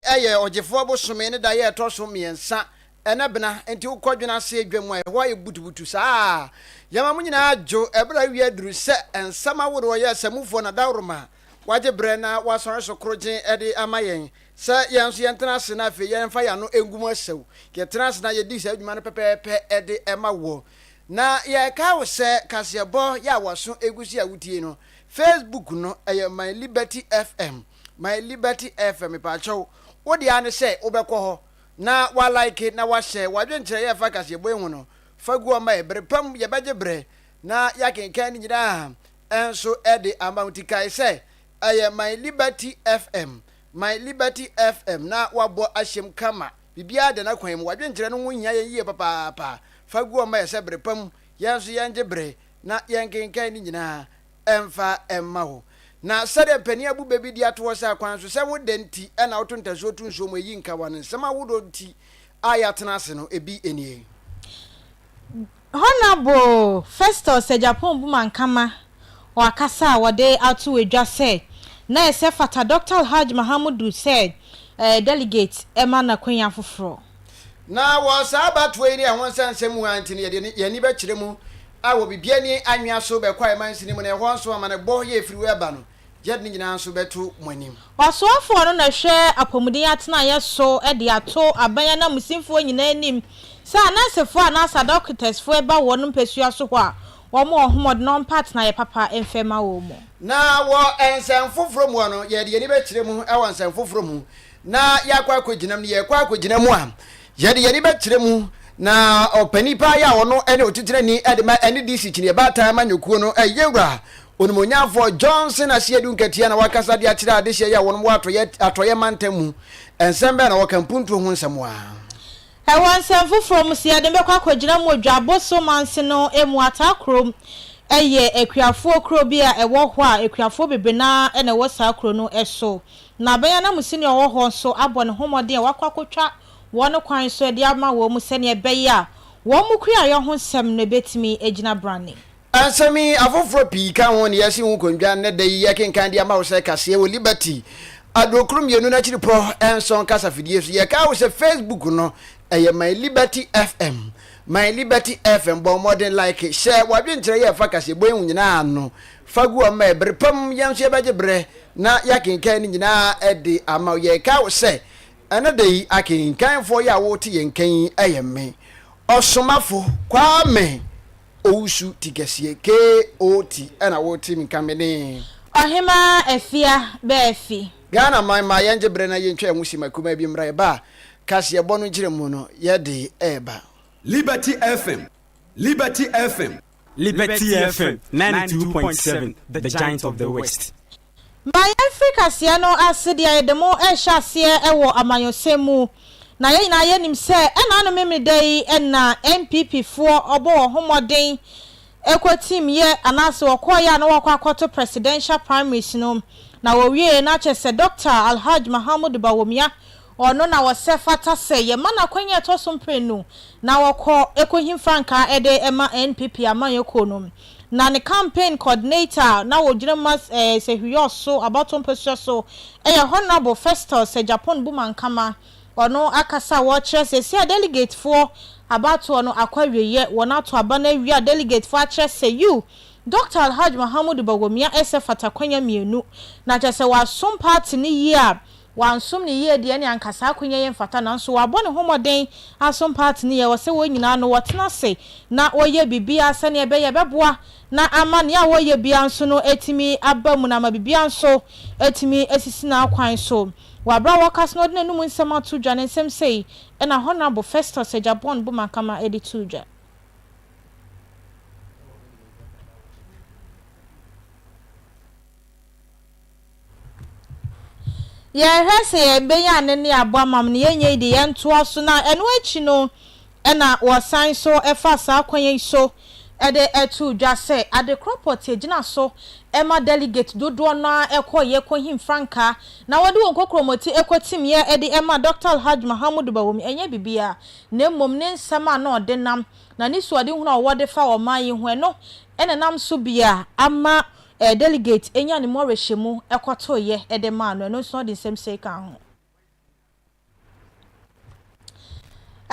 Ɛyɛ ɔgyefoɔ bosome ne da yɛ ɛtɔ so mmiɛnsa ɛnɛ bena nti wokɔ dwene ase dwa mu a ɛhɔ ayɛ butubutu saa. Yɛma mo nyinaa dwo ɛberɛ a awia aduru sɛ nsɛm ahodoɔ yɛ asamufoɔ na dawuroma wagye berɛ na wasɔre so korogyen de ama yɛn sɛ yɛn nso yɛntena ase na afei yɛmfa yɛn ano ngu mu asau. Yɛtena ase na yɛdi saa adwuma no pɛpɛɛpɛ de ma woɔ. Na yɛrekae wo sɛ kaseɛbɔ yɛ a w'aso gu so a wotie no, Facebook no ɛyɛ My Liberty FM. My Liberty FM mepaakyɛw wo deɛ ara ne sɛ wobɛkɔ hɔ na wa like na wa share w'adwenkyerɛ yɛ ɛfa kaseɛbɔ yi ho no fa gu hɔ ma yɛ bere pa mu yɛbɛgye berɛ na yɛakenkan ne nyinaa nso de ama wo nti kae sɛ ɛyɛ My Liberty FM My Liberty FM na wabɔ ahyɛm kama biribiara da n'akwan mu w'adwenkyerɛ no ho hia yɛn yie papaapa fa gu hɔ ma yɛ sɛ bere pa mu yɛn nso yɛngye bere na yɛnkenkan ne nyinaa mfa mma wo. Na sɛdeɛ mpanin abu bɛ bi de ato hɔ sɛ akwan so sɛ wo dɛ nti na woto ntasuo to nsuo mu ɛyi nkawa no, nsɛm ahodoɔ nti a yɛatena ase no, ebi nie. Honourable Festus Agyapong Bumankama wɔ akasa a wɔde ato dwa sɛ na ɛsɛ fata Dɔkta Alhaji Mahamudu sɛ delegate ma no akwanya foforɔ. Na wɔ saa abatoɔ yi ne ɛho nsɛnsɛm mu ara nti no, yɛde yɛn ani bɛkyerɛ mu wɔ Bibiani anwea so bɛkɔ a ɛmansini mu na ɛhɔ nso amanebɔ yɛ ɛfiri hɔ ɛba no, yɛde ne nyinaa nso bɛto mo anim. Ɔsoafoɔ no na ɛhwɛ apɔmuden atenaeɛ so de ato aban ananmusifoɔ nyinaa anim sɛ anɛɛsefoɔ anaasɛ adɔkotɛsfoɔ ba wɔn mpasua so hɔ a, wɔn wɔ homɔden na wɔmpa atenaeɛ papa mfa mma wɔn mu. Na wɔ nsɛm foforɔ mu no, yɛde yɛn ani bɛkyerɛ mu wɔ nsɛm foforɔ mu na yɛakɔ akɔgyina mu. Na yɛkɔ akɔgyina mu a, yɛde yɛn ani bɛkyerɛ mu. Na ɔpanin paa yi a ɔno ne otitenani de ma NDC Kyiniiɛ Baatan Amanyɔkuo no, Yɛwura Onimuonyamfoɔ Johnson Asiedu Nkatia na wakasa de akyerɛ adehyeɛ yi a wɔn wɔ atɔeɛ atɔeɛ mantam mu. Nsɛm bɛn na wɔka mpuntuo ho nsɛm a? Wɔ nsɛm foforɔ mu, sɛ yɛde bɛkɔ akɔgyina mu Dwabo so manse no mu, Ataa kurom yɛ akuafoɔ kuro bi a ɛwɔ hɔ a akuafoɔ bebree no ara na ɛwɔ saa kuro no so. Na aban ananmusini a ɔwɔ hɔ nso abɔ ne ho mmɔden a wakɔ akɔtwa wɔn kwan so de ama wɔn sɛnea ɛbɛyɛ a wɔn kuayɔ ho nsɛm no bɛtumi agyina brane. Nsɛm yi afoforɔ pii ka ho na yɛasi ho nkondwa nnɛ da yi yɛkenkan de ama wo sɛ kaseɛ wɔ Liberty aduokron mmienu no akyiripɔ nson kasafidie so. Yɛkae wo sɛ Facebook no ɛyɛ My Liberty FM. My Liberty FM bɔ mmɔden like, hyɛ w'adwenkyerɛ yɛ ɛfa kaseɛbɔ yi ho nyinaa ano fa gu hɔ ma ɛbere pa mu yɛn nso yɛbɛgye berɛ na yɛakenkan ne nyinaa de ama wo. Yɛkae wo sɛ ɛnnɛ da yi akenkanfoɔ yi a wote yɛn nka yi yɛ me, Ɔsomafo Kwame Owusu Tikɛseɛ, KOT, ɛna wote me nka me ne. Ɔhemaa Afia Baafi. Ghana man ma yɛngye berɛ na yɛntwa yɛn ho simma kumaa bi mmra yɛba a kaseɛbɔ no nkyerɛmu no yɛde reba. Liberty FM, Liberty FM. Liberty FM 92.7, the giant of the West. Ma yɛmfiri kaseɛ no ase deɛ yɛde mo rehyɛ aseɛ wɔ amanyɔsɛm mu. Na yɛn nyinaa yɛnim sɛ ɛna ano Memeneda yi na NPP foɔ ɔbɔ wɔn ho mmɔden kɔ team yɛ anaase wɔkɔɔyɛ a na wɔakɔ akɔto presidential primaries no na wɔwieɛ no akyɛ sɛ Doctor Alhaj Mahamudu Bawumia Ɔno na ɔsɛ fata sɛ yɛma no akwanya a ɛtɔ so mprenu na ɔkɔ kɔhim frankaa de ma NPP amanyɔkuo no. Na ne campaign coordinator a na ɔgyina mu ma Sehwi-Yorso abatoɔ mpasua so yɛ Honourable Festus Agyapong Bumankama. Ɔno akasa a ɔrekyerɛ seesei a delegatefoɔ abatoɔ no akɔ awieɛ, wɔn ato aba no awie a delegatefoɔ akyerɛ sɛ yiw, Dɔkta Alhaj Mahamudu Bawumia sɛ fata akwanya mmienu na kyerɛ sɛ wasom party no yie a Wansom no yie deɛ ɛne anka saa akonya yi mfata nanso wabɔ ne ho mmɔden asom party no yie. Ɛwɔ sɛ wɔn nyinaa no wɔtena ase na wɔyɛ biribiara sɛdeɛ ɛbɛyɛ ɛbɛboa na ama nea wɔreyɛ biara nso no atumi aba mu na ama biribiara nso atumi asisi n'akwan so. Wɔ aberɛ a wɔrekasa no ɔde n'anum nsɛm ato dwa ne nsɛm sei na Honourable Festus Agyabon Bomankama de too dwa. Yɛhwɛ sɛ yɛbɛnya ne ne abɔ ama no, yɛnyɛ yi de yɛntoa so na ɛno akyi no na wɔsan nso fa saa kwan yi so de too dwa sɛ adekorɔ pɔtee gyina so ma delegate dodoɔ no ara kɔeɛ kɔhim frankaa na wɔde wɔn kokromoti kɔtimiiɛ de ma Dɔkta Alhaj Mahamudu Bawumia ɛnyɛ biribiara na mmom ne nsɛm a na ɔde nam na ne suadehunu a ɔwɔ de fa ɔman yi ho ɛno na ɛnam so bi a ama Delegate nya ne mu awerɛhyɛmu kɔtoeɛ de maa no, ɛno nso ɔde nsɛm sei kaa ho.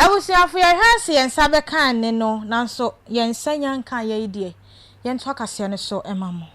Abusuafo, yɛhwɛ se yɛn nsa bɛka nne no, nanso yɛn nsa nnya nkaa yei deɛ, yɛntoa kaseɛ no so ma mo.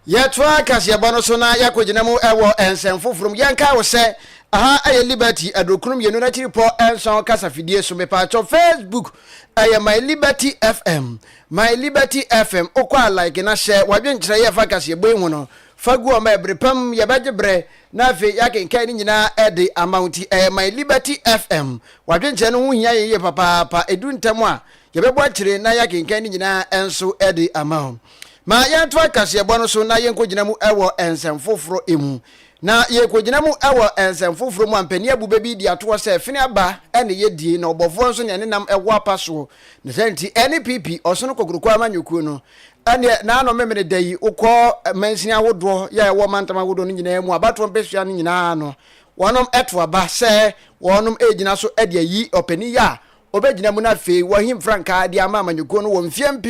Yɛtoa kaseɛbɔ no so na yɛakɔgyina mu wɔ nsɛm foforɔ mu. Yɛnkae wo sɛ, aha yɛ Liberty aduokron mmienu n'akyiripɔ nson kasafidie so. Mepaakyɛw, Facebook ɛyɛ My Liberty FM. My Liberty FM, wokɔ a like na hyɛ w'adwenkyerɛ yɛ fa kaseɛbɔ yi ho no fa gu hɔ ma ɛbere pa mu yɛbɛgye berɛ na afei yɛakenkan ne nyinaa de ama wo. Nti ɛyɛ My Liberty FM. W'adwenkyerɛ no ho hia yɛn yie papaapa. Ɛduru ntɛm a, yɛbɛbɔ akyire na yɛakenkan ne nyinaa nso de ama wo. Ma yɛntoa kaseɛbɔ no so na yɛnkɔgyina mu wɔ nsɛm foforɔ mu. Na yɛrekɔgyina mu wɔ nsɛm foforɔ mu a, mpanin abu bɛ bi de ato hɔ sɛ, Fene aba na ɛyɛ die, na ɔbɔfoɔ nso nea ne nam wɔ apa soɔ. Ne saa nti, NPP, Ɔsono Kokuroko Amanyɔkuo no, ɛneɛ n'ano memene da yi, wokɔ mansini ahodoɔ yɛ a ɛwɔ mantam ahodoɔ no nyinaa mu, abatoɔ mpɛsua no nyinaa no, wɔnom to aba sɛ wɔnom regyina so de ayi ɔpanin yi a ɔbɛgyina mu na afei wɔahim frankaa de ama amanyɔkuo no wɔ mfeɛ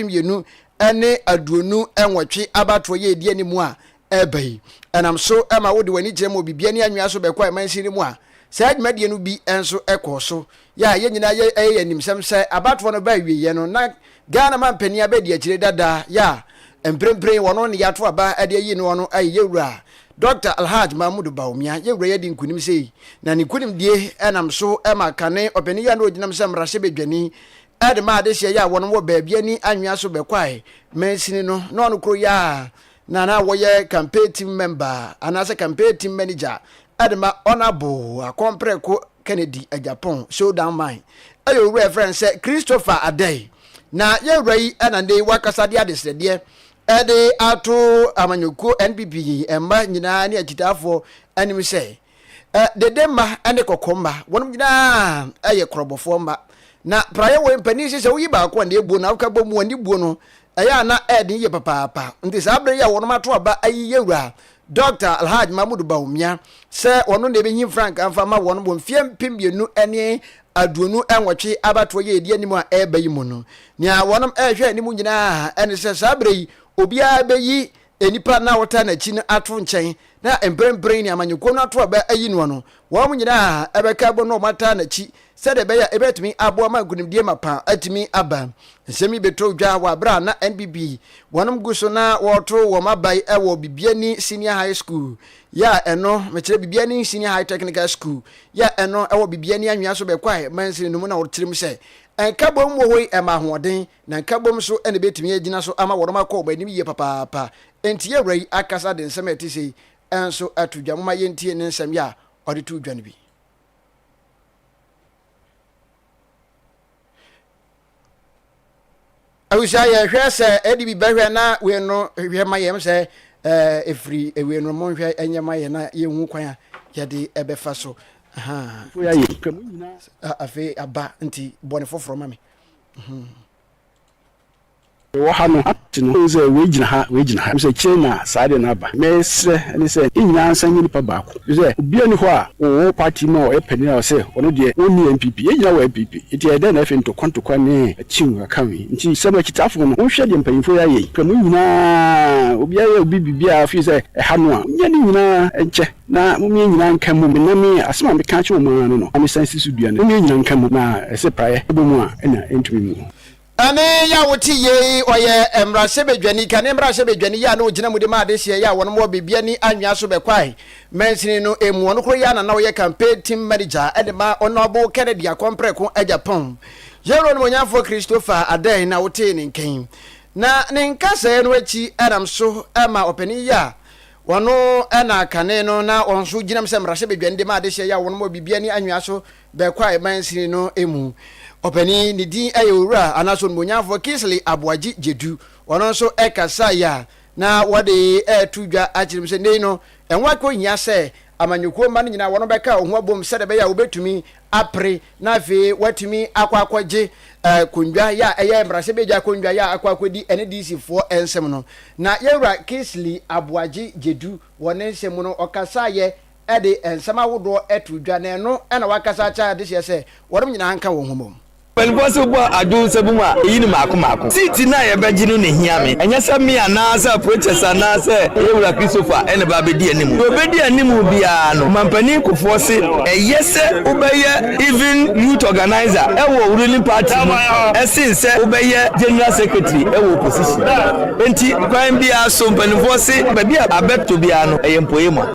2028 abatoɔ yɛ ɛdi anim a ɛreba yi. Ɛnam so ma wode w'ani kyerɛ ma obibiani anwea so bɛkɔ amansin no mu a saa dwumadie no bi nso kɔɔ so. Yɛ a yɛn nyinaa yɛ ɛyɛ yɛn animsɛm sɛ abatoɔ no baa awieɛ no na Ghana manpanin abɛdi akyire dada yɛ a mprempren wɔno ne yɛato aba de ayi noɔ no ayɛ yɛwura Dɔkta Alhaj Mahmood Bawumia. Yɛwura yi adi nkunim sei na ne nkunimdie nam so ma kane ɔpanin yi a na ɔgyinam sɛ mmarahyɛbadwani de ma adehyeɛ yɛ a wɔnom wɔ baabi ani anwea so bɛkwae mansini no na ɔno koro yɛ a na na wɔyɛ campaign team member anaasɛ campaign team manager de ma Honourable Akɔmprɛko Kennedy Agyapong Showdown Mine ɛyɛ owura ɛfrɛ no sɛ Christopher Adei na yɛwura yi ɛna ne wakasa de adesrɛdeɛ ɛde ato amanyɔkuo NPP mma nyinaa ne akyitaafoɔ anim sɛ Dede mma ne kɔkɔ mma, wɔnom nyinaa yɛ korɔbɔfoɔ mma. Na praeɛ wɔ mpanin se sɛ woyi baako a na ebuo na woka bɔ mu a ne buo no ɛyɛ a na ɛyɛ den yie papaapa. Nti saa berɛ yi a wɔnom ato aba ayi yɛwura Dɔkta Alhaj Mahmood Bawumia sɛ ɔno na ɛbɛhim frankaa mfa ma wɔnom wɔ mfeɛ 2028 abatoɔ yi a ɛdi anim a ɛreba yi mu no, nea wɔnom ɛrehwɛ anim nyinaa ɛne sɛ saa berɛ yi obiara bɛyi nnipa na wɔtaa n'akyi no ato nkyɛn, na mprempren nea amanyɔkuo no ato aba ayi noɔ no, wɔn nyinaa bɛka abom na wɔataa n'akyi sɛdeɛ ɛbɛyɛ a ɛbɛtumi aboa ma nkunimdie mapa atumi aba. Nsɛm yi bɛtɔ dwa wɔ aberɛ a na NPP wɔnom gu so na wɔreto wɔn aba yi wɔ Bibiani Senior High School yɛ a ɛno, mekyerɛ Bibiani Senior High Technical School yɛ a ɛno ɛwɔ Bibiani Anwea so Bɛkwae mansini no mu na wɔkyerɛ mu sɛ nkabom wɔ hɔ yi ɛma ahoɔden Na nkabom nso na ebetumi agyina so ama wɔnom akɔ wɔn anim yie papaapa. Enti yɛn Wura yi akasa de nsɛm a ɛte sei nso ato dwa. Momma yɛntie ne nsɛm yi a ɔde too dwa no bi. Abusua yɛhwɛ sɛ ɛde bi bɛhwɛ na wei no hwɛ ma yɛn sɛ ɛfiri wei no monhwɛ ɛnyɛ ma yɛn na yɛhu kwan a yɛde ɛbɛfa so. Afei aba nti bɔ ne foforɔ ma me. Wɔ ha no, ate no, wohu sɛ wei gyina ha, wei gyina ha. Wohu sɛ kyerɛ na saa adeɛ no aba. Mesrɛ ne sɛ, yɛn nyinaa nsan nyɛ nipa baako. Ɛfiri sɛ, obiara nni hɔ a ɔwɔ party mu a ɔyɛ panin a ɔsɛ ɔno deɛ ɔnni NPP. Yɛn nyinaa wɔ NPP. Nti ɛyɛ dɛn na afei ntɔkwa ntɔkwa ne akyiw aka wei. Nti sɛ mo akyitaafoɔ no, monhwɛ deɛ mpanyinfoɔ yi ayɛ yi. Ka mo nyinaa, obiara yɛ obi biribi a ɔfeel sɛ ɛha no a, monyɛ ne nyinaa nkyɛ. Na mom yɛn nyinaa nka mmom. Na me, asɛm a meka akyerɛ wɔn ara no no, na mesan si so dua no, mom yɛn nyinaa nka mmom, na ɛsɛ praeɛ bɔ mu a, ɛnna ɛntumi mmu. Ɛne yɛ a wote yei, ɔyɛ mmarahyɛbadwani, kane mmarahyɛbadwani yi a na ɔgyina mu de ma adehyeɛ yi a wɔnom wɔ Bibiani Anwea so Bɛkwae mansini no mu. Ɔno koro yi ara na na ɔyɛ campaign team manager de ma Honourable Kennedy Akɔmprɛko Agyapong. Yɛn Wura Onimuonyamfoɔ Christopher Adeh na wotee ne nka yi. Na ne nkasɛɛ no akyi nam so ma ɔpanin yi a Wɔno na kane no na wɔn nso gyinam sɛ mmarahyɛbadwani de ma adehyeɛ yi a wɔnom wɔ Bibiani Anwea so Bɛkwae mansini no mu. Ɔpanin ne din yɛ Owura anaasɛ Onimuonyamfoɔ Kingsley Aboagye Gyedu. Ɔno nso kasaeɛ a na wɔde reto dwa akyerɛ mu sɛ nnɛ yi no ɛho akɔhia sɛ amanyɔkuo mma no nyinaa wɔnom bɛka wɔn ho abom sɛdeɛ ɛbɛyɛ a wɔbɛtumi apere na afei watumi akɔ akɔgye kondwa yɛ a ɛyɛ mmarahyɛbadwa akondwa yɛ a akɔ akɔdi ɛne DC foɔ nsɛm no. Na yɛwura Kingsley Aboagye Gyedu wɔ ne nsɛm mu no ɔkasaeɛ de nsɛm ahodoɔ too dwa na ɛno na wakasa akyerɛ adehyeɛ sɛ wɔnom nyinaa nka wɔn ho mmom. Mpanimfoɔ se wobɔ adwo nsa bu mu a, ɛyi no mmaako mmaako. Seat no a yɛbɛgye no na ɛhia me. Ɛnyɛ sɛ me anaasɛ Preachers anaasɛ yɛn wura Christopher na ɛba abɛdi anim. Deɛ ɔbɛdi anim biara no, Ɔmampanin Kufuor se ɛyɛ sɛ wobɛyɛ even youth organiser wɔ ruling party mu sen sɛ wobɛyɛ general secretary wɔ opposition. Enti kwan biara so mpanimfoɔ se baabi a abɛtɔ biara no, ɛyɛ mpoeɛ mu a.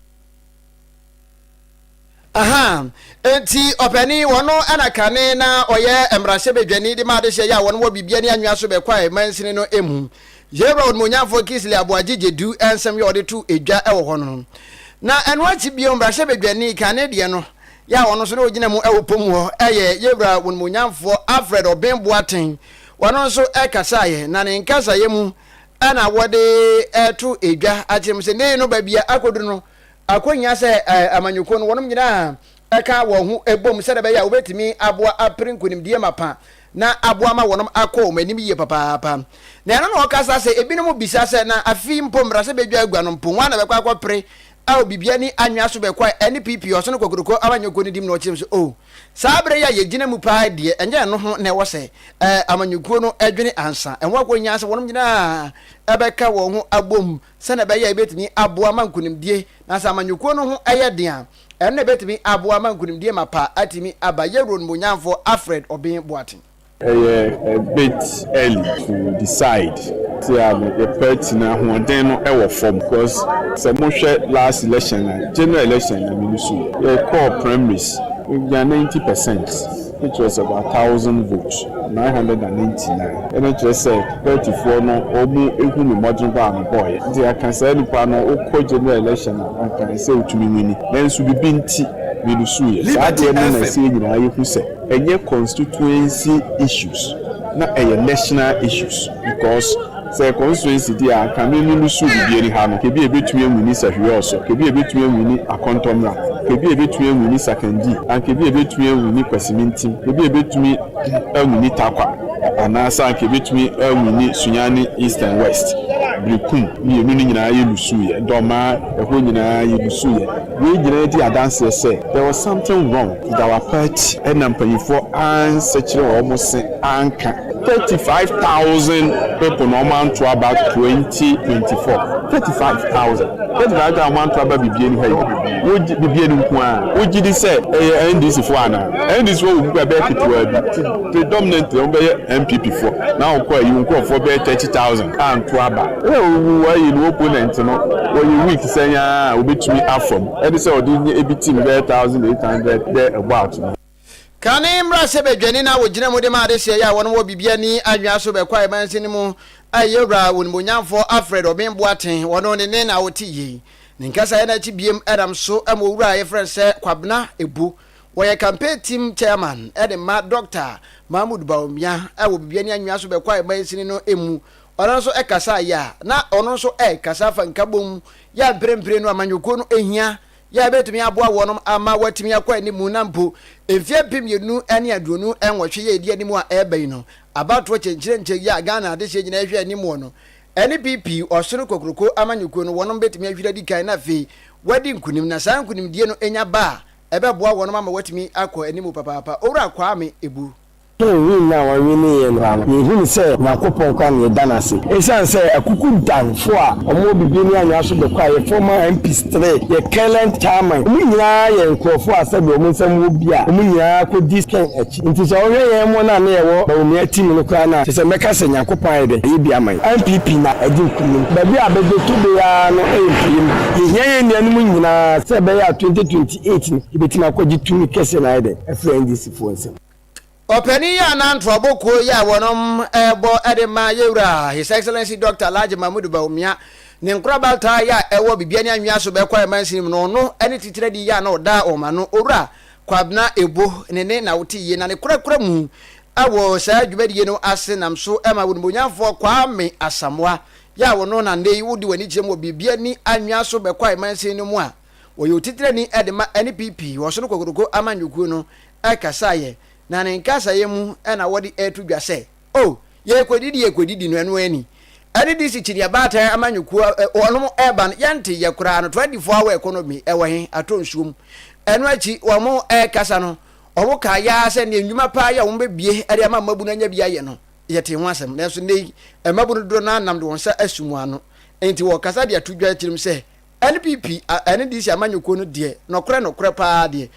Aha, enti ɔpanin, ɔno na kane na ɔyɛ mmarahyɛbadwani de ma adehyeɛ yi a wɔn wɔ biribi ani anwea so bɛkwae mansini no mu. Yɛwura Onimuonyamfoɔ Kingsley Aboagye Gyedu nsɛm yi a ɔde to dwa wɔ hɔ no. Na ɛno akyi bio, mmarahyɛbadwani kane deɛ no yɛ a ɔno nso na ɔgyina mu wɔ pom hɔ yɛ Yɛwura Onimuonyamfoɔ Alfred Obeng Boateng. Ɔno nso kasaeɛ, na ne nkasaeɛ mu na wɔde to dwa akyerɛ mu sɛ nnɛ yi no baabi a akɔduru no, Akohia sɛ amanyɔkuo no wɔnom nyinaa ka wɔn ho bom sɛdeɛ ɛbɛyɛ a wɔbɛtumi aboa apere nkonimdie mapa na aboa ma wɔnom akɔ wɔn anim yie papaapa. Na ɛno na ɔkasa sɛ ebinom bisa sɛ na afe yi mpo mmarahyɛbadwa agua no mpo hwan na bɛkɔ akɔpere a obibiani anwea so bɛkɔ a ɛne PP ɔsono kokuroko amanyɔkuo no dim na ɔkyerɛ mu sɛ oh saa berɛ yi a yɛgyina mu paa deɛ ɛnyɛ ɛno ho na ɛwɔ sɛ amanyɔkuo no dwene ansa. Ɛho akɔhia sɛ wɔnom nyinaa bɛka wɔn ho abom sɛnea ɛbɛyɛ a ebetumi aboa ma nkonimdie, na sɛ amanyɔkuo no ho yɛ den a, ɛno na ebetumi aboa ma nkonimdie mapa atumi aba. Yɛwura Onimuonyamfoɔ Alfred Obeng Boateng. Ɛyɛ a bit early to decide sɛ yɛ party no ahoɔden no wɔ fam because sɛ mohwɛ last election a, general election na me lusu yɛ kɔɔ primaries me nya 90 percent which was about 1,000 votes, 999. Ɛno kyerɛ sɛ partyfoɔ no wɔn ehu me mmɔden bɔ a me bɔɔyɛ nti aka saa nipa no wokɔ general election a anka ɛsɛ wotumi win, nanso bibi nti me lose yɛ saa Liberty adeɛ no na FM. ɛsɛ yɛn nyinaa yɛhu sɛ ɛnyɛ constituency issues na ɛyɛ national issues, because sɛ constituency di a anka me me lose Bibiani ha no, kebi ebetumi awin Sefwi Wiawso, kebi ebetumi awin Akɔntɔmra, kebi ebetumi awin Sekondi, anka ebi ebetumi awin Kwesimintsim, kebi ebetumi awin Tarkwa, anaasɛ anka ebetumi awin Sunyani East and West. Berekum mmienu no nyinaa yɛ lose yɛ, Dɔmaa ɛhɔ nyinaa yɛ lose yɛ. Wei nyinaa di adanseɛ sɛ there was something wrong with our party, ɛna mpanyinfoɔ ansɛkyerɛ wɔn se anka 35,000 people na wɔn anto aba 2024, 35,000, 35,000 wɔn anto aba Bibiani ha yi. Wogye Bibiani nko a wogye di sɛ ɛyɛ NDC foɔ anaa NDC foɔ wɔ mu kora bɛyɛ ketewa bi, ti predominantly wɔn bɛyɛ NPP foɔ na wɔkɔ ayi wɔn nkurɔfoɔ bɛyɛ 30,000 anto aba. Ɛyɛ owu ayi no opponent no wɔyɛ weak sɛn a obetumi afam ɛde sɛ ɔde nye ebi team bɛyɛ 1800 there about no. Kane mmarahyɛbadwani no a wɔgyina mu de ma adehyeɛ yi a wɔn wɔ Bibiani anwea so bɛkɔ mansin no mu a ɛyɛ Owura Onimuonyamfoɔ Alfred Obeng Boateng, wɔno ne ne na ɔte yei. Ne nkasaeɛ no akyi biem nam so ma owura a yɛfrɛ no sɛ Kwabena Ebu, wɔyɛ campaign team chairman de ma Dɔkta Mahmood Bawumia wɔ Bibiani anwea so bɛkɔ mansini no mu. Ɔno nso kasaeɛ a na ɔno nso rekasa afa nkabom yɛ a mprempren no amanyɔkuo no hia yɛ a ebetumi aboa wɔn ama wɔatumi akɔ anim na mpo mfe 2028 yɛ edi anim a ɛreba yi no abatoɔ kyɛnkyerɛnkyɛn yi a Ghana adehyeɛ nyinaa hwɛ anim wɔ no. NPP, Ɔsono Kokroko amanyɔkuo no, wɔnom betumi ahwiri adi kan na afei wɔadi nkunim, na saa nkunimdie no nya ba a, ɛbɛboa wɔnom ama wɔatumi akɔ anim papaapa. Owura Kwame Ebu. Ken win no a wɔweneeɛ no, yɛhunu sɛ Nyankopɔn koraa na yɛda no ase. Esiane sɛ akukudanfo a wɔwɔ Bibini anwea so bɛkɔ a yɛ former MPs three, yɛ current chairman, wɔn nyinaa yɛ nkurɔfoɔ a sɛdeɛ wɔn nsam wɔ bi a wɔn nyinaa kɔdi Ken akyi. Nti sɛ wohwɛ yɛn wɔn a na yɛwɔ Bawumia team no koraa no a, kyerɛ sɛ mɛka sɛ Nyankopɔn ayɛ dɛn ayɛ bi ama yɛn. NPP na adi nkunim. Baabi a bɛbɛtu biara no yɛ mpiem. Yɛhia yɛn nuanom nyinaa sɛ ɛbɛyɛ a 2028 no yɛbɛtumi akɔgye tumi kɛseɛ no ayɛ dɛn afiri NDC foɔ nsam. Ɔpanin yi a na ntoabɔ kuo yi a wɔnom rebɔ de ma Yɛwura His Excellency Dɔkta Alhaji Mahmudu Bawumia ne nkorabataa yi a ɛwɔ Bibiani Anwea so bɛkɔ mansini mu no, ɔno ne titiradi yi a na ɔda wɔn ano, Owura Kwabena Ebo ne ne na wote yie na ne korakora mu wɔ saa dwumadie no ase nam so ma Onimonyamfoɔ Kwame Asamoah yi a ɔno na nnɛ yi wode w'ani kyerɛ mu wɔ Bibiani Anwea so bɛkɔ mansini no mu a wɔyɛ otitirani de ma NPP Ɔsono Kokoroko amanyɔkuo no kasaeɛ, na ne nkasaeɛ mu na wɔde reto dwa sɛ, O, yɛrekɔdidi, yɛrekɔdidi no, ɛno ara ni. Ɛne DC kyini abaatan amanyɔkuo a wɔnom reba no, yɛnte yɛ koraa no, 24 hour economy ɛwɔ he? Atɔ nsuom. Ɛno akyi, wɔn rekasa no, Wɔkaeɛ ara sɛ neɛ nnwuma paa yi a wɔbɛbue de ama mmabunu anya bi ayɛ no, yɛtee ho asɛm. Nanso nnɛ yi, mmabunu dodoɔ no ara nam de wɔn nsa asum wɔn ano. Enti wɔrekasa de ato dwa tirim sɛ NPP ne DC amanyɔkuo no deɛ, nɔkorɛ nɔkorɛ paa deɛ,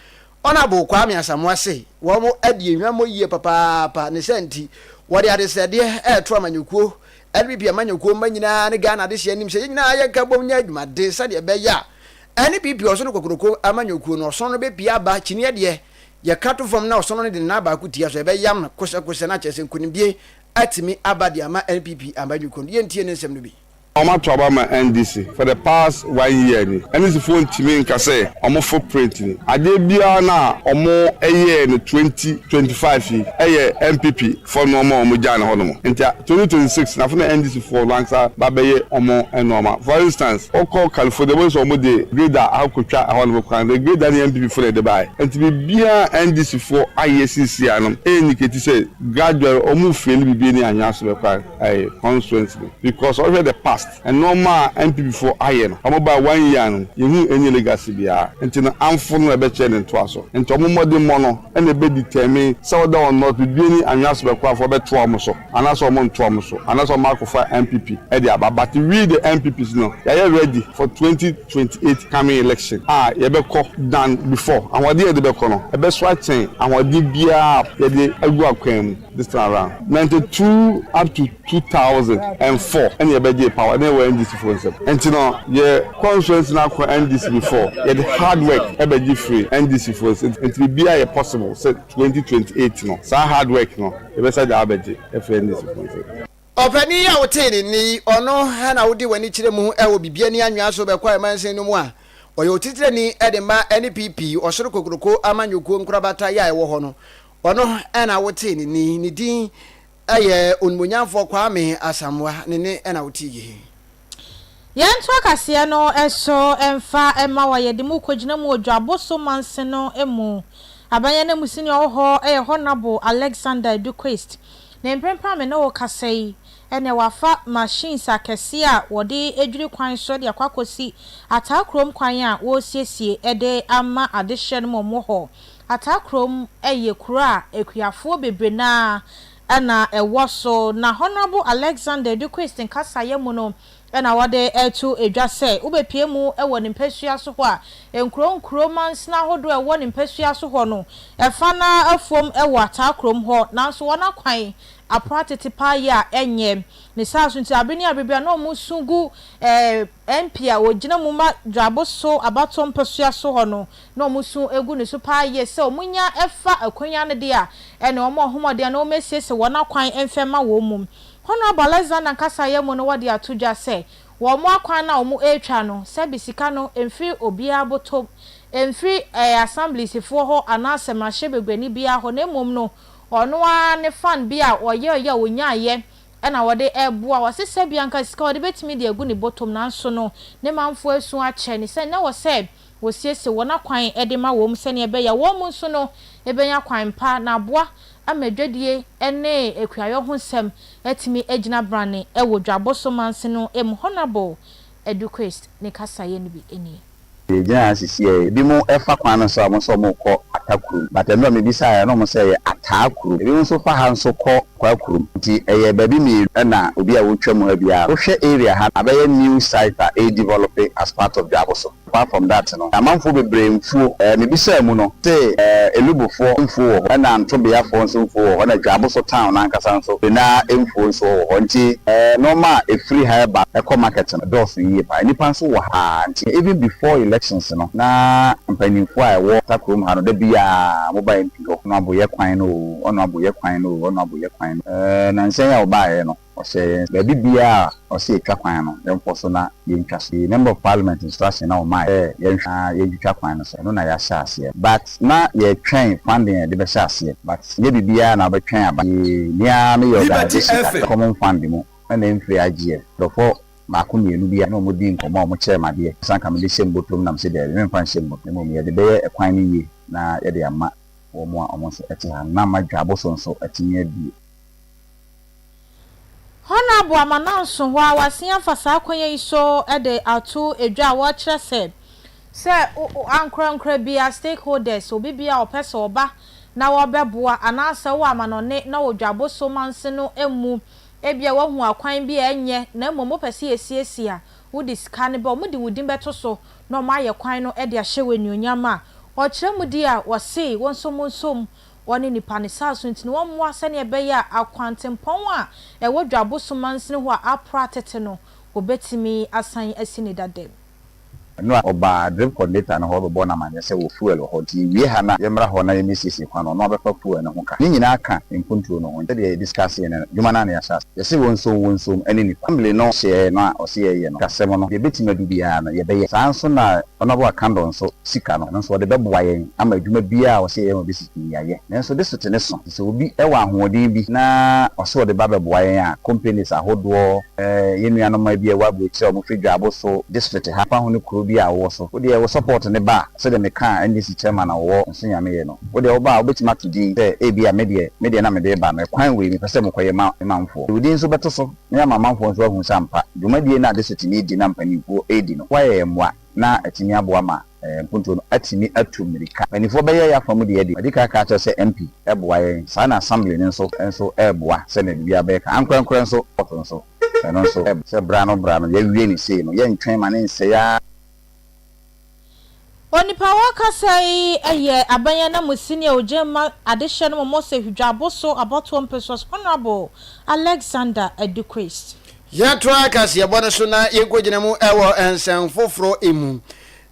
Honourable Kwame Asamoah se wɔn adi hwammɔ yie papaapa. Ne saa nti, wɔde adesrɛdeɛ reto amanyɔkuo, NPP amanyɔkuo mma nyinaa ne Ghana adehyeɛ anim sɛ yɛn nyinaa yɛnka bom nyɛ adwumaden sɛdeɛ ɛbɛyɛ a NPP ɔsono kokoroko amanyɔkuo no ɔsono no bɛpue aba, kyiniiɛ deɛ yɛka to fam na ɔsono no de ne nan baako tia so a ɛbɛyam no kosɛkosɛ na kyerɛ sɛ nkunimdie atumi aba de ama NPP amanyɔkuo no. Yɛntie ne nsɛm no bi. Wɔn ato aba ama NDC for the past one year ni. NDC foɔ ntumi nka sɛ wɔn foot print ni. Adeɛ biara no a wɔn yɛɛ no 2025 yi yɛ NPP foɔ nnoɔma a wɔn gyaa no hɔ nom. Nti 2026 no afei na NDC foɔ no ankasa ba bɛyɛ wɔn nnoɔma. For instance, wo kɔ California wobɛhu sɛ wɔn de grader akɔtwa ɛhɔ nom kwan. The grader no yɛ NPP foɔ na ɛde baeɛ. Nti biribiara a NDC foɔ ayɛ seesei ara no indicate sɛ gradually wɔn refaili biribi ne anwea so bɛkɔ ɛyɛ constituency no because ɔhwɛ the past nnoɔma a NPP foɔ ayɛ no ɔmo baa one year no yɛnhuu any legacy biara nti no amfo no na ɛbɛkyerɛ ne ntoaso nti ɔmo mmɔdemmɔ no na ɛbɛ determine sɛ whether or not Bibiani Anwea Sobɛkoafoɔ bɛtoa ɔmo so anaasɛ ɔmo ntoa ɔmo so anaasɛ ɔmo akɔfa NPP de aba but we the NPPs no yɛayɛ ready for 2028 coming election a yɛbɛkɔ than before ahoɔden a yɛde bɛkɔ no ɛbɛso akyɛn ahoɔden biara a yɛde agu akwan mu. This time around, 92 up to 2004 ɛna yɛbɛgyee power na ɛwɔ NDC foɔ nsam. Nti no yɛ constituency no akɔ NDC before, yɛde hard work ɛbɛgye firi NDC foɔ nsam. Nti biribiara yɛ possible sɛ 2028 no saa hard work no yɛbɛsa de abɛgye afiri NDC foɔ nsam. Ɔpanin yi a wotee ne nne yi, ɔno na wode w'ani kyerɛ mu wɔ Bibiani Anwea so bɛkɔ amansin no mu a ɔyɛ otitrani de ma NPP Ɔsoro Kokroko Amanyɔkuo nkorabata yi a ɛwɔ hɔ no. Ɔno na wotee ne nne, ne din yɛ Onimuonyamfoɔ Kwame Asamoah, ne nne na wotee yi. Yɛntoa kaseɛ no so mfa mma wo a yɛde mo rekɔgyina mu wɔ Dwaboso manse no mu. Aban ananmusini a ɔwɔ hɔ yɛ Honourable Alexander Adu Quist. Ne mprempren a me ne wo rekasa yi, ɛnneɛ wafa machines akɛseɛ a wɔde dwiri kwan so de akɔ akɔsi Ataa kurom kwan a wɔresiesie de ama adehyeɛ no ma wɔwɔ hɔ. Atakrom yɛ kuro a akuafoɔ bebree no ara na ɛwɔ so, na Honourable Alexander Duquest nkasaeɛ mu no na wɔde reto dwa sɛ wobɛpue mu wɔ ne mpasua so hɔ a, nkuro nkuro mansini ahodoɔ a ɛwɔ ne mpasua so hɔ no, ɛfa no ara afuom wɔ Atakrom hɔ, nanso wɔn akwan apra tete paa yie a ɛnyɛ. Ne saa so nti abere ne abere biara na wɔsu gu MP a ɔgyina mu ma Dwaboso abatoɔ mpasua so hɔ no na wɔn su gu ne so paa yie sɛ wɔn nya fa akwanya no deɛ a, ɛne wɔn ahomɔden a na wɔn asiesie wɔn akwan mfɛ ma wɔn mu. Honourable Alexander nkasaeɛ mu no wɔde ato dwa sɛ wɔn akwan no a wɔn retwa no sɛbi sika no mfiri obiara botom, ɛmfiri Assemblies foɔ hɔ anaasɛ mmarahyɛbaguani biara hɔ na mmom no ɔno ara ne fund bi a ɔyɛeɛ a ɔnyaeɛ na wɔde reboa. Wɔse sɛbi anka sika wɔde bɛtumi de agu ne botom nanso no ne manfoɔ asu akyɛ ne sɛ na wɔ sɛ Wɔsiesie wɔn akwan de ma wɔn sɛdeɛ ɛbɛyɛ a wɔn nso no bɛnya kwan pa na aboa ama adwadie ne akuayɔ ho nsɛm atumi agyina brane wɔ Dwaboso manse no mu. Honourable Adu Quist ne kasaeɛ no bi nie. Yɛgyina ha sisiɛ yi, ebinom fa kwan no so a wɔn nso wɔrekɔ Ata kurom but ɛno a mebisaeɛ no na wɔn sɛ ɛyɛ Ataa kurom. Ebinom nso fa ha nso kɔ Kwaa kurom. Nti ɛyɛ baabi mmienu na obi a wotwa mu ha biara wohwɛ area ha abɛyɛ new site a ɛredevelope as part of Dwaboso. Apart from that no, amanfoɔ bebree mfuo, eh, mebisaa mu no, se eh, Elubufoɔ mfuo wɔ hɔ, ɛna Ntobeafoɔ nso mfuo wɔ hɔ, ɛna Dwaboso town no ankasa nso, Benaa mfuo nso wɔ hɔ. Nti eh, nnoɔma a ɛfiri ha ɛba ɛkɔ market no ɛdɔɔso yie paa. Nnipa nso wɔ ha paa. Nti even before elections no, na mpaninfoɔ a ɛwɔ Takurom ha no, da biara wɔba MP hɔ, ɔno aboyɛ kwan no oo, ɔno aboyɛ kwan no oo, ɔno aboyɛ kwan no. Eh, nansa yi a wɔbaeɛ no, Ɔhyɛɛ yɛn baabi biara a ɔse yɛtwa kwan no, yɛnkɔ so na yɛntwa so. Member of Parliament instruction na ɔmaeɛ sɛ yɛnhwɛ na yɛntwitwa kwan no so, ɛno na yɛahyɛ aseɛ. But na yɛretwɛn funding a yɛde bɛhyɛ aseɛ. But nyɛ biribiara na wobɛtwɛn aba. Nti me ara meyɛ organisation kakra, common fund mu na ɛmfiri IGF. Nkurɔfoɔ baako mmienu bi a na wɔdi nkɔmmɔ a wɔkyerɛɛ me adeɛ sɛ anka mede hyɛ me bɔtɔ mu na mese daabi memfa nhyɛ me bɔtɔ mu na mmom yɛde bɛyɛ ɛkwan no yie na yɛde ama wɔn a wɔn nso te ha no na ama dwaboso nso atumi abue. Honourable Amananso hɔ a wɔasen afa saa kwan yi so de ato dwa a wɔrekyerɛ sɛ, sɛ ankorankora biara, stakeholders, obi biara a ɔpɛ sɛ ɔba na wɔbɛboa anaasɛ wowɔ amanɔne na wɔ Dwaboso manse no mu ebia woahu akwan bi a ɛnyɛ na mmom wopɛ sɛ yɛsiesie a, wode sika no bɛ, wɔde wo din bɛto so na wɔayɛ kwan no de ahyɛ wo anuonyam a ɔkyerɛ mu di a wɔse wo nso monsom wɔne nnipa no saa so nti no wɔmmoa sɛnea ɛbɛyɛ a akwantempɔn a ɛwɔ Dwaboso mansini hɔ a apra tete no wɔbɛtumi asan asi ne dada mu. Ɛno a ɔbaa drip coordinator no hɔ bɛbɔɔ no amanneɛ sɛ wɔ fuel wɔ hɔ nti yɛwie ha no a yɛmmra hɔ na yɛmmɛsiesie kwan no, ɔno abɛfa fuel no ho ka. Ne nyinaa ka mpuntuo no ho. Sɛdeɛ yɛ discuss-eɛ no, adwuma no ara na yɛahyɛ aseɛ. Yɛse wɔnsom wɔnsom ɛne nipa. Assembly no hyɛɛ no a ɔse yɛyɛ no, sikasɛm no, deɛ ɛbɛtumi adu biara no yɛbɛyɛ. Saa nso na Honourable Akandor nso sika no, ɛno nso ɔde bɛboa yɛn ama adwuma biara a ɔse yɛyɛ ma bɛsi no yɛayɛ. Nanso district no so, nti sɛ obi wɔ ahoɔden bi na ɔse ɔde ba bɛboa yɛn a, companies ahodoɔ, yɛn nuanom a ebia ɛwɔ aburokyire a wɔfiri Dwaabo so district ha, fa ho ne kuro bi a wowɔ so, wo deɛ wo support no ba a, sɛdeɛ mekaa NDC chairman a ɔwɔ Nso-Nyameyɛ no, wo deɛ woba a wobɛtumi ato din sɛ ebia me deɛ, me deɛ na mede reba no, ɛkwan wei mepɛ sɛ mokɔyɛ ma me manfoɔ. De wo din nso bɛto so na yɛama amanfoɔ nso ahu sɛ ampa dwumadie no a district no redi na mpanimfoɔ redi no, woayɛ yɛn mmoa na atumi aboa ma mpuntuo no atumi atu mmirika. Mpanimfoɔ bɛyɛ yɛn afa mu deɛ de, madi kan aka akyerɛ sɛ MP boa yɛn, saa na Assembly no nso nso reboa sɛdeɛ biribiara bɛyɛ ka. Ankorankorɛ nso, court nso, ɛno nso sɛ bra no bra no, yɛawie no sei no, yɛntwɛn ma no nsɛe ara. Onipa a ɔrekasa yi yɛ aban ananmusini a ogyina mu ma adehyɛ no mu Mose Hwidwaboso abatoɔ mpɛsoa so Honourable Alexander Adukwist. Yɛntoa kaseɛbɔ no so na yɛnkɔgyina mu wɔ nsɛm foforɔ mu.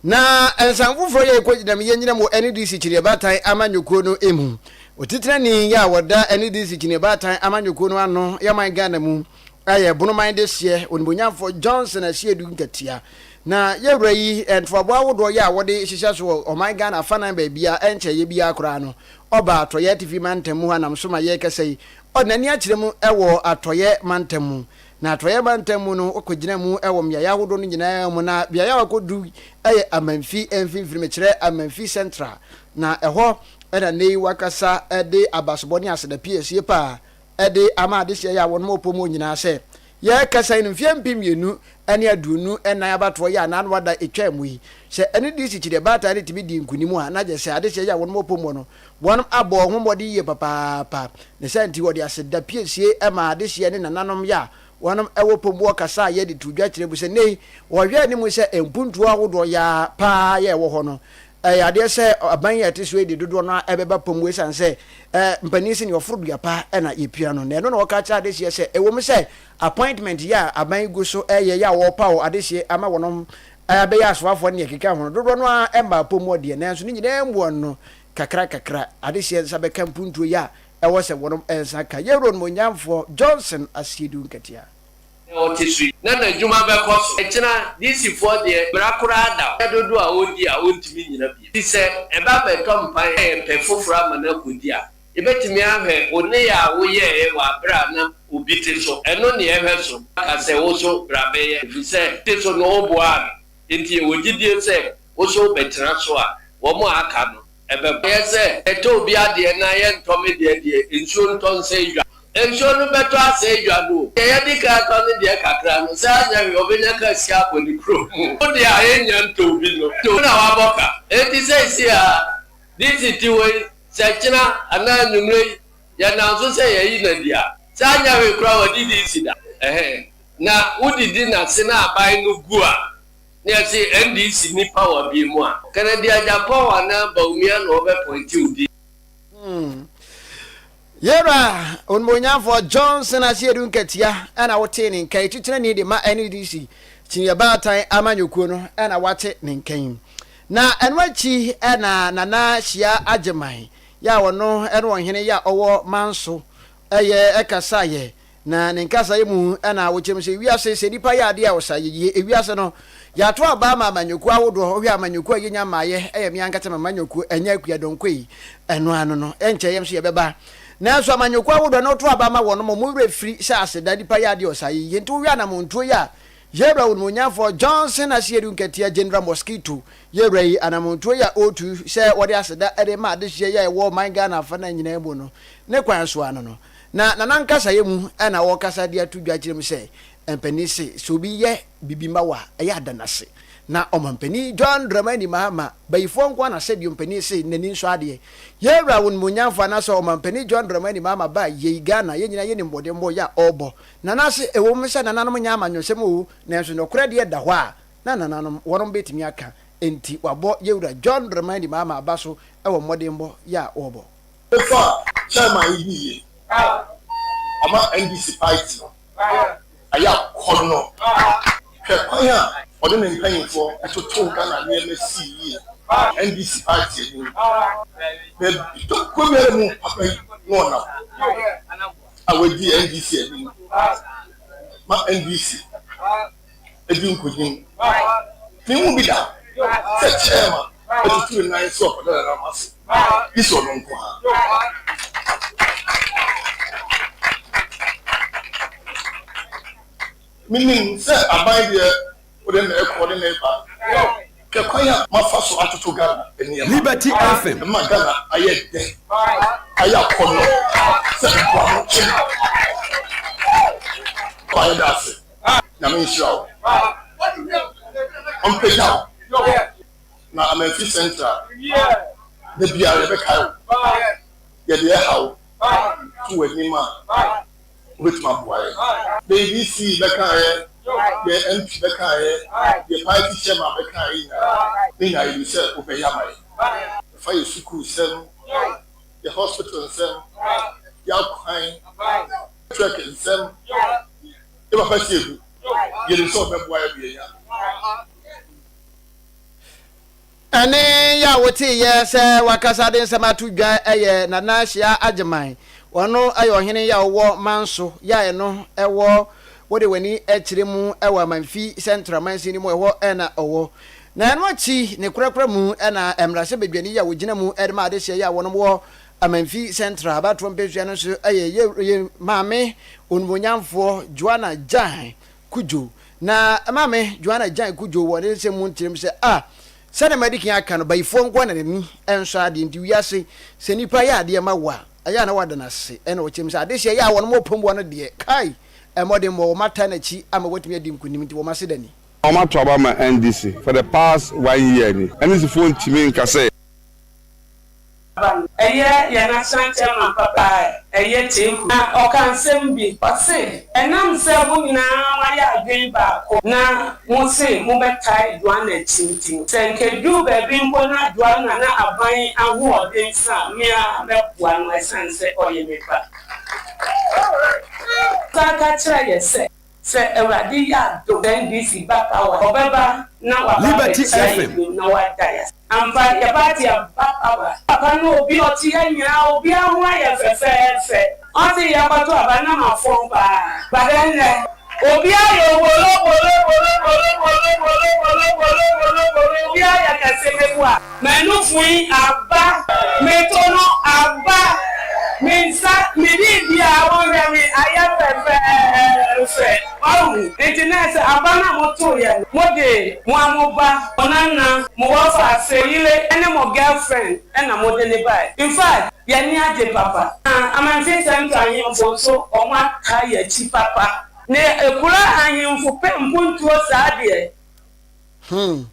Na nsɛm foforɔ yi a yɛkɔgyina mu, yɛnnyina mu wɔ NDC Kyiniabaatan amanyɔkuo no mu. Otitenani a ɔda NDC Kyiniabaatan amanyɔkuo no ano yɛ man Ghana mu yɛ Bonoman dehyeɛ Onimuonyamfoɔ Johnson Asiedu Nkatia. Na yɛwura yi ntoaboa ahodoɔ yɛ a wɔde hyehyɛ so wɔ ɔman Ghana afanan baabiara ɛnkyɛeɛ biara koraa no, ɔba Atɔeɛ Atifi Mantam mu ha nam so ma yɛrekasa yi, Ɔde n'ani akyerɛ mu wɔ Atɔeɛ mantam mu. Na Atɔeɛ mantam mu no, wakɔgyina mu wɔ mmeaeɛ ahodoɔ no nyinaa mu. Na beaeɛ a wakɔdu yɛ Amanfi mfimfini, mekyerɛ Amanfi Central. Na ɛhɔ na nnɛ yi wakasa de abasobɔ ne aseda piesie paa de ama adehyeɛ yi a wɔnom wɔ pɔ mu nyinaa sɛ, Yɛrekasa yi no, mfeɛ 2024 abatoɔ yi a n'ano ada ɛtwaa mu yi, sɛ ɛne DC Kyiri Baatan no tumi dii nkunim a, na kyerɛ sɛ adehyeɛ yi a wɔnom wɔ pɔ mu no, Wɔn abɔ wɔn ho mmɔden yie papaapa. Ne saa nti wɔde aseda piesie maa adehyeɛ ne nananom yɛ a wɔn wɔ pɔ mu wɔ kasa a yɛde to dwa kyerɛ mu sɛ nnɛ yi wɔhwɛ anim sɛ mpuntuo ahodoɔ yɛ a paa yɛ ɛwɔ hɔ no ɛyɛ adeɛ sɛ aban yi a ɛte so yi de dodoɔ no ara ɛbɛba pɔ mu ɛsiane sɛ mpanin se neɛ ɔforo dua pa na yɛpia no na ɛno na wɔka kyerɛ adehyeɛ sɛ ɛwɔ mu sɛ appointment yɛ a aban yi gu so ɛyɛ yɛ a wɔrepaw adehyeɛ ama wɔnom abɛyɛ asoafoɔ ne ɛkeka ho no dodoɔ no ara mmaa pɔ mu ɔdeɛ nanso ne nyinaa mu no kakrakakra adehyeɛ nsa bɛka mpuntuo yi a ɛwɔ sɛ wɔnom nsa ka. Yɛn Onimuonyamfoɔ Johnson Asiedu Nketia. Nea ɔte so yi, na n'adwuma bɛkɔ so. Ɛkyena, DC foɔ deɛ, mmara koraa da hɔ. Dodoɔ a ɔredi a ɔntumi nnyina bio. Nti sɛ ɛba bɛtɔ mpan na yɛpɛ foforɔ ama no akɔdi a, yɛbɛtumi ahwɛ wo nneyɛɛ a woyɛeɛ wɔ aberɛ a na obi te so. Ɛno ne yɛhwɛ so aka sɛ wo nso bra bɛyɛ, ɛfiri sɛ te so no woboaa no. Enti yɛwɔ gyidie sɛ wo nso wobɛtena so a, wɔn a aka no, ɛbɛba. Ɛyɛ sɛ yɛtɔ obi adeɛ na yɛntɔ me deɛ deɛ, nsuo ntɔ nsɛe dwa. Nsuo no bɛtɔ asɛe dwa no o. Deɛ yɛde kan atɔ ne deɛ kakra no, sɛ anyɛ hwee ɔbɛnya ka sika akɔ ne kurom. Wo deɛ a yɛnnya ntɔɔ bi no, wo na woabɔ ka. Enti seesei a DC te hɔ yi, sɛ kyena anaa anwummerɛ yi yɛnam so sɛ yɛayi no adi a, sɛ anyɛ hwee koraa wadi DC da. Ɛhɛn. Na wodidi n'ase na aban no gu a, na yɛse NDC ni power bi mu a, Kennedy Agyapong anaa Bawumia na ɔbɛ pointe wo din. Hmm. Yɛwura Onimuonyamfoɔ Johnson Asiedu Nkatia na wotee ne nka yi, titenani de ma NDC Kyiniiɛ Baatan amanyɔkuo no na wate ne nka yi. Na ɛno akyi na Nana Hyia Agyeman yɛ a ɔno ne ɔhene yɛ a ɔwɔ Manso yɛ kasaeɛ. Na ne nkasaeɛ mu na wokyerɛ mu sɛ wiase sɛ nipa yɛ adeɛ a ɔsa yɛ yie. Ewiase no, yɛato aba ama amanyɔkuo ahodoɔ. Wohwɛ amanyɔkuo a yɛnya mmaeɛ, ɛyɛ me ankasa m'amanyɔkuo, ɛnyɛ Akua Donkor yi. Ɛno ano no, ɛnkyɛ yɛn nso yɛbɛba. Nanso amanyɔkuo ahodoɔ no woto aba ma wɔn, wɔn werɛ firi sɛ aseda nipa yɛ adeɛ a ɔsa yɛ yie. Nti wohwɛ anamontuo yi a Yɛwura Onimuonyamfoɔ Johnson Asiedu Nketia General Mosquito, yɛwura yi anamontuo yi a ɔretu sɛ wɔde aseda de ma adehyeɛ yi a ɛwɔ ɔman Ghana afanan nyinaa mu no, ne kwan so ano no, Na na n'ankasayɛ mu na ɔrekasa de ato dwa akyerɛ mu sɛ, Mpanin se, sɛ obi yɛ biribi ma wo a, ɛyɛ a da no ase. Na Ɔmanpanin John Dramani Mahama, bayifoɔ nko ara na sɛdeɛ ɔmpanin se n'ani nsɔ adeɛ. Yɛn wura Onimuonyamfoɔ anaasɛ Ɔmanpanin John Dramani Mahama baa yei Ghana, yɛn nyinaa yɛnim mmɔdenbɔ yɛ a ɔrebɔ. Nana se ɛwom sɛ nananom nyɛ amanyɔsɛm oo, nanso nɔkorɛ deɛ da hɔ a na nananom wɔnom bɛtumi aka. Enti wabɔ yɛn wura John Dramani Mahama aba so wɔ mmɔdenbɔ yɛ a ɔrebɔ. Efa chairman yi di yie ama NDC party no ayɛ akɔnnɔ. Hwɛ kwan a ɔne ne mpanyinfoɔ totoo Ghana nneɛma sii yie NDC party anim. Baabi tokuro biara mu papa yi na ɔnam a wadi NDC anim ma NDC adi nkonim. Menhu bi da sɛ chairman atutu ne nan sɛ ɔkɔda nananom ase gye sɛ ɔno nko ara. Menim sɛ aban deɛ wode na ɛkɔ ne na ɛba. Hwɛ kwan a mafa so atoto Ghana nneɛma. Liberty FM. Ɛma Ghana ayɛ dɛ, ayɛ akɔnnɔ sɛ mpoano kyene. Papa yɛda ase. Nyame nhyira wo. Ɔmpagya wo. Na Amanfi Central, da biara yɛbɛkae wo. Yɛde yɛ haw to w'anim a, wobɛtumi aboa yɛn. Deɛ DC bɛkaeɛ, deɛ MP bɛkaeɛ, deɛ party chairman bɛkaeɛ nyinaa, ne nyinaa yɛnim sɛ wobɛyɛ ama yɛn. Ɛfa yɛ sukuu nsɛm, yɛ hospital nsɛm, yɛ akwan, network nsɛm, yɛ papa si egu, yɛnim sɛ ɔbɛboa yɛn ma yɛanya. Ɛnne yi a woteeɛ sɛ wakasa de nsɛm ato dwa yɛ Nana Hyia Agyeman. Ɔno yɛ ɔhene yi a ɔwɔ Manso yi a ɛno wɔ wode w'ani kyerɛ mu wɔ Amanfi Central mansin no mu, ɛhɔ na ɔwɔ. Na ɛno akyi ne korakora mu na mmarahyɛbadwani yi a ɔgyina mu de ma adehyeɛ yi a wɔnom wɔ Amanfi Central abatoɔ mpesua no nso yɛ yɛn maame Onimuonyamfoɔ Joanna Gyan Kudjo. Na Maame Joanna Gyan Kudjo wɔ ne nsɛm mu nkyerɛ mu sɛ, Ah, sɛdeɛ madi kan aka no, bayifoɔ nko ara na n'ani nsɔ adeɛ nti wiase, sɛ nipa yɛ adeɛ ma wo a, ɛyɛ a na woada no ase. Ɛna ɔkyerɛ mu sɛ adehyeɛ yɛ a wɔnom ɔpam wɔ no deɛ, kai, mmɔdemmɔ, wɔn ataa n'akyi ama watumi adi nkonim nti wɔn aseda ni. Wɔato aba ama NDC for the past one year ni. NDC foɔ ntumi nka sɛ. Aba no. Ɛyɛ yɛn national chairman papa a ɛyɛ Teku na ɔka nsɛm bi. Ɔse ɛnam sɛ mo nyinaa moayɛ adwene baako na mo se mobɛtae Joanna akyi nti no, sɛ nka ɛduru baabi mpo na Joanna na aban ahoɔden sa a, me ara mɛboa no ɛsiane sɛ ɔyɛ me ba. Ɔsan ka kyerɛɛ yɛ sɛ. Sɛ Awurade yɛ adom na NDC ba power a, ɔbɛba na waba Liberty abɛkyia yɛ FM. biom na wada yɛ ase. Ampa yɛ party aba power. Papa no obi ɔte yɛ nyinaa obiara ho ayɛ fɛfɛɛfɛ. Ɔse yɛkɔto aba na mafɔn paa but ɛnnɛ obiara yɛ obolo bolo bolo bolo bolo bolo bolo bolo bolo bolo obiara yɛ kɛse meboa. M'anufui aba, me to no aba, me nsa, me biribiara, wohwɛ me, ayɛ fɛfɛɛfɛ. Wahu? Enti na ɛsɛ aba no a motoeɛ no, mode mo ara mo ba, mo nana, mo wɔfaase yere ne mo girlfriend na mode no baeɛ. In fact, yɛn ani agye papa. Na Amansin Central ahemfo nso, wɔataa yɛn akyi papa. Na ekura ahemfo pɛ mpuntuo saa deɛ. Hmm.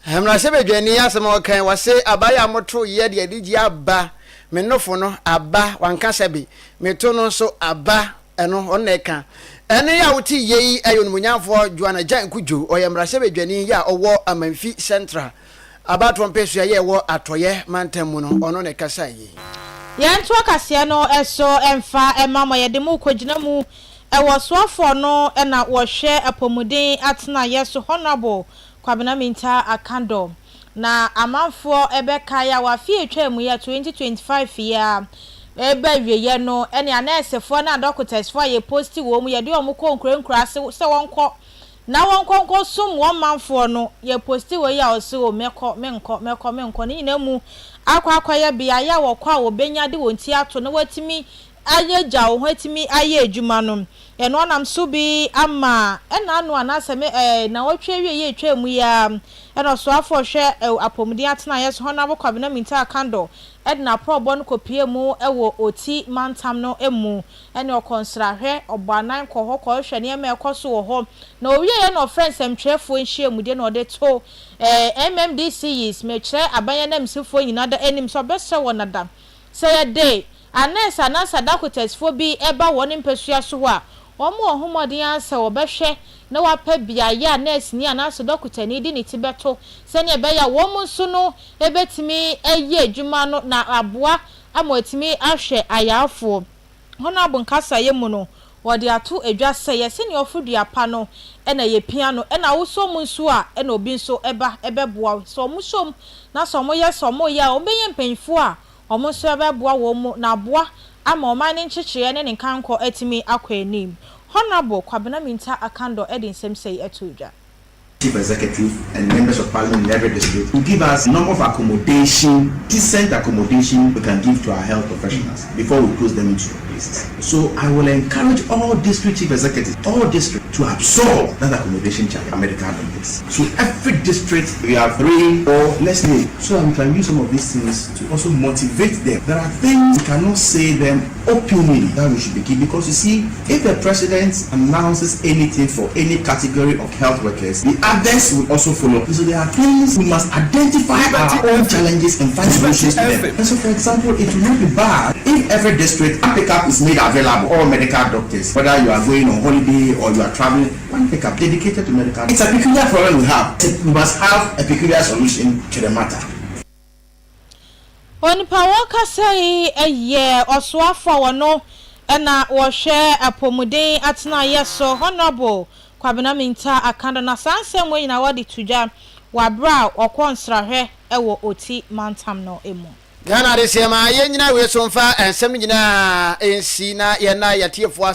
Mmarahyɛbadwani asɛm a ɔkan wɔse abayɛ a moto yɛ de adigye aba me nofo no aba wanka sɛbe meto no nso aba ɛno ɔno na ɛka ɛne yɛ a wote yie yi ɛyɛ onimuonyamfoɔ Joanna Gyan Kudjo ɔyɛ mmarahyɛbadwani yɛ a ɔwɔ Amanfi Central abatoɔ mpɛsua yɛ ɛwɔ Atɔeɛ mantam mu no ɔno na ɛkasa yie. Yɛntoa kaseɛ no so mfa mma mo yɛde mo rekɔgyina mu Ɛwɔ soafoɔ no na wɔhwɛ apɔmuden atenaeɛ so Honourable Kwabena Mintah Akandor. Na amanfoɔ bɛkae a wɔ afe a ɛtwaa mu yi a 2025 yi a ɛreba awieɛ no ɛne anɛɛsefoɔ ne adɔkotɛsfoɔ a yɛposti wɔn mu yɛde wɔn kɔ nkuro nkuro ase sɛ wɔnkɔ na wɔnkɔ nkɔsom wɔn manfoɔ no yɛposti wei a ɔse o mɛkɔ menkɔ mɛkɔ menkɔ ne nyinaa mu akɔ akɔyɛ beaeɛ a wɔkɔ a wɔbɛnya de wɔn ti ato na wɔatumi ayɛ gya wo ho atumi ayɛ adwuma no, ɛno anam so bi ama ɛna ano anaasɛ me ɛɛ nawɔtwe awieɛ atwaa mu yi ara ɛna ɔsoafoɔ ɔhwɛ apɔmuden atenaeɛ so Honourable Kwabena Mintah Akandoh. de n'aporɔbɔ no kɔpuee mu wɔ Oti mantam no mu. Ɛnna ɔkɔɔ nsrahwɛ, ɔbɔɔ anan kɔɔ hɔ kɔhwehwɛ nneɛma a ɛkɔ so wɔ hɔ. Na ɔwieeɛ na ɔfrɛɛ nsɛmtwerɛfoɔ nhyiamudie na ɔde too MMDCEs, mekyerɛ aban ananmusifoɔ nyinaa da anim sɛ ɔbɛsrɛ wɔn ada sɛ yɛde anɛɛse anaasɛ adakotɛsfoɔ bi ba wɔn mpasua so hɔ a, wɔmmɔ wɔn ho mmɔden ara sɛ wɔbɛhwɛ na wɔapɛ beaeɛ a nɛɛseni anaasɛ dɔkotani de ne ti bɛto sɛdeɛ ɛbɛyɛ a wɔn nso no bɛtumi ayɛ adwuma no na aboa ama wɔatumi ahwɛ ayarefoɔ. Honourable nkasaeɛ mu no, wɔde ato dwa sɛ yɛse nea ɔforo dua pa no na yɛpia no, ɛna wosɔ mu nso a ɛna obi nso ba bɛboa wo. Sɛ wɔsɔ mu na sɛ wɔyɛ sɛ wɔreyɛ a, wɔbɛnya mpanyinfoɔ a wɔn nso bɛboa wɔn mu na aboa ama ɔman no nkyekyereɛ ne ne nkankɔ atumi akɔ anim. Honourable Kwabena Mintah Akandoh de nsɛm sei too dwa. Chief Executive and members of parliament in every district to give us number of accommodation, decent accommodation we can give to our health professionals before we post them into your places. So I will encourage all district chief executives, all districts to absorb that accommodation charge, medical doctors. So every district, we have 3, 4, let's say, so that we can use some of these things to also motivate them. There are things we cannot say them openly that we should be giving, because if the president announces anything for any category of health workers, the others will also follow. So there are things we must identify our own challenges and find solutions to them. And so, for example, it will not be bad if every district a pickup is made available, all medical doctors, whether you are going on holiday or you are traveling, one pickup dedicated to medical. It's a peculiar problem we have. We must have a peculiar solution to the matter. Onipa a wɔrekasa yi yɛ ɔsoafo a ɔno na ɔhwɛ apɔmuden atenaeɛ so, Honourable Kwabena Mintah Akandoh, na saa nsɛm wei nyinaa wɔde to dwa wɔ aberɛ a ɔkɔ nsrahwɛ wɔ Oti mantam no mu. Ghana adesɛm a yɛnnyina wei so mfa nsɛm no nyinaa nsi na yɛnna yɛn atiefoɔ ase.